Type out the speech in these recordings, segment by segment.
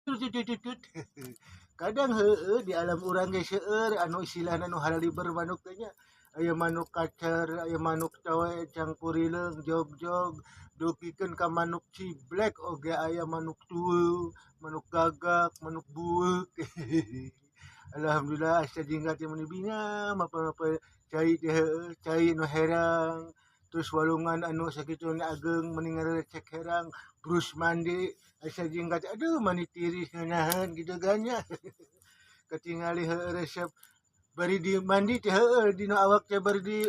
Tutut. Kadang heueuh di alam urang ge seueur anu istilahna nu halaliber manuk teh nya. Aya manuk kacer, aya manuk towe, cangkurileung, jog-jog, dugikeun ka manuk ciblek oge aya, manuk tueu, manuk gagak, manuk bueuk. Alhamdulillah, asa jingga teh meuni bingah mapa-mapa cai teh, heueuh, cai nu herang. Terus walungan anu sakitu ageng meni ngarerecek herang, brus mandi asa jingga teh, aduh, mani tiris ngeunaheun kitu kan nya. Katingali heueuh resep bari di mandi teh, heueuh, dina awak teh bari di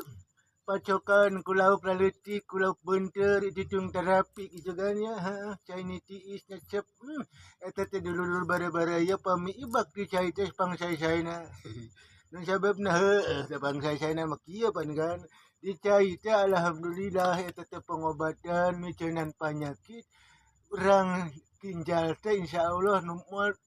pacokan ku lauk laleutik, ku lauk beunteur itu terapi kitu kan nya, heueuh, cai ni tiis nyecep. Eta teh dulur-dulur bare-baraya pami ibak di cai teh pangsae-saena. Nu sababna heueuh da pangsae-saena mah kieu pan kan. Di cai teh alhamdulillah eta teh pengobatan miceunan panyakit urang ginjal teh, insyaallah nu moal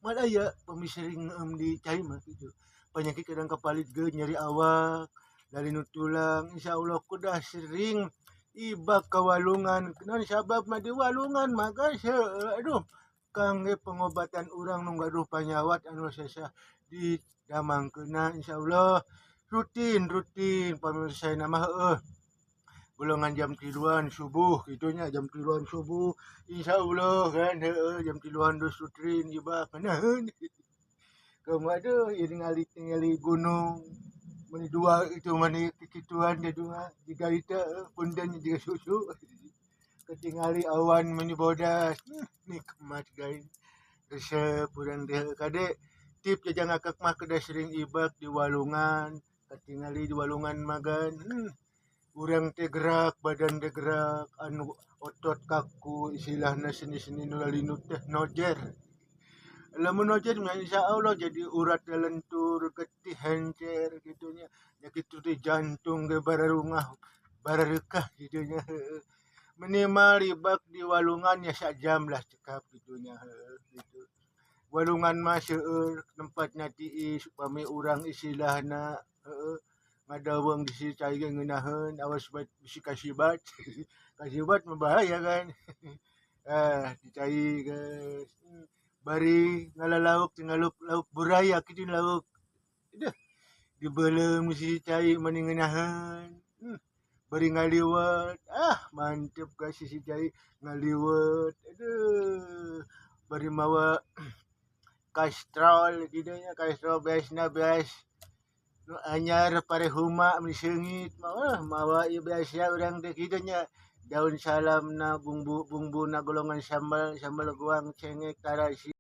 moal aya pami sering neueum di cai mah kitu. Penyakit kadang kapalit ge nyeri awak, lalinu tulang, insyaallah kudah sering ibak ka walungan. Naon sababna di walungan mah, guys, heueuh, aduh, kangge pengobatan urang nu gaduh panyawat anu sesah didamangkeunna, insyaallah rutin rutin pamirsa mah, heueuh, golongan jam 3-an subuh kitu nya, jam 3-an subuh insyaallah kan, heueuh, jam 3-an geus rutin ibak ngeunaheun. Kumaha, aduh, ieu ningali tingali gunung meuni dua itu mani kikituan teh dua jiga itu punten jiga susu, ketingali awan meni bodas, nikmat guys, resep urang teh. Kade tip jajang ngakak mah kedah sering ibak di walungan. Katingali di walungan magan, urang teh gerak, badan teh gerak, anu otot kaku istilahna sendi-sendi nu lalinu teh nojer. Lamun nojer mah insyaallah jadi urat teh lentur, getih hencer kitu nya. Nya kitu teh jantung ge bararungah barareukah kitu nya. Minimal ibak di walungan ya sajam lah cekap kitu nya, heueuh, kitu. Walungan mah seueur tempatna tiis upami urang istilahna, heueuh, ngadaweng di si cai ge ngeunaheun, awas bae bisi kasibat. Kasibat mah bahaya kan. Ah, di cai geus. Bari ngalalauk teh lauk lauk buraya kitu, lauk. Aduh, dibeuleum si cai mani ngeunaheun. Bari ngaliwet, ah, mantep guys, si cai ngaliwet. Aduh, bari mawa kastrol kitu nya, kastrol biasna bias nu anyar parehuma meni seungit mah, mawa ieu biasa urang teh kitu nya. Daun salamna, bumbu bumbuna golongan sambal, sambal goang, cengek, tarasi.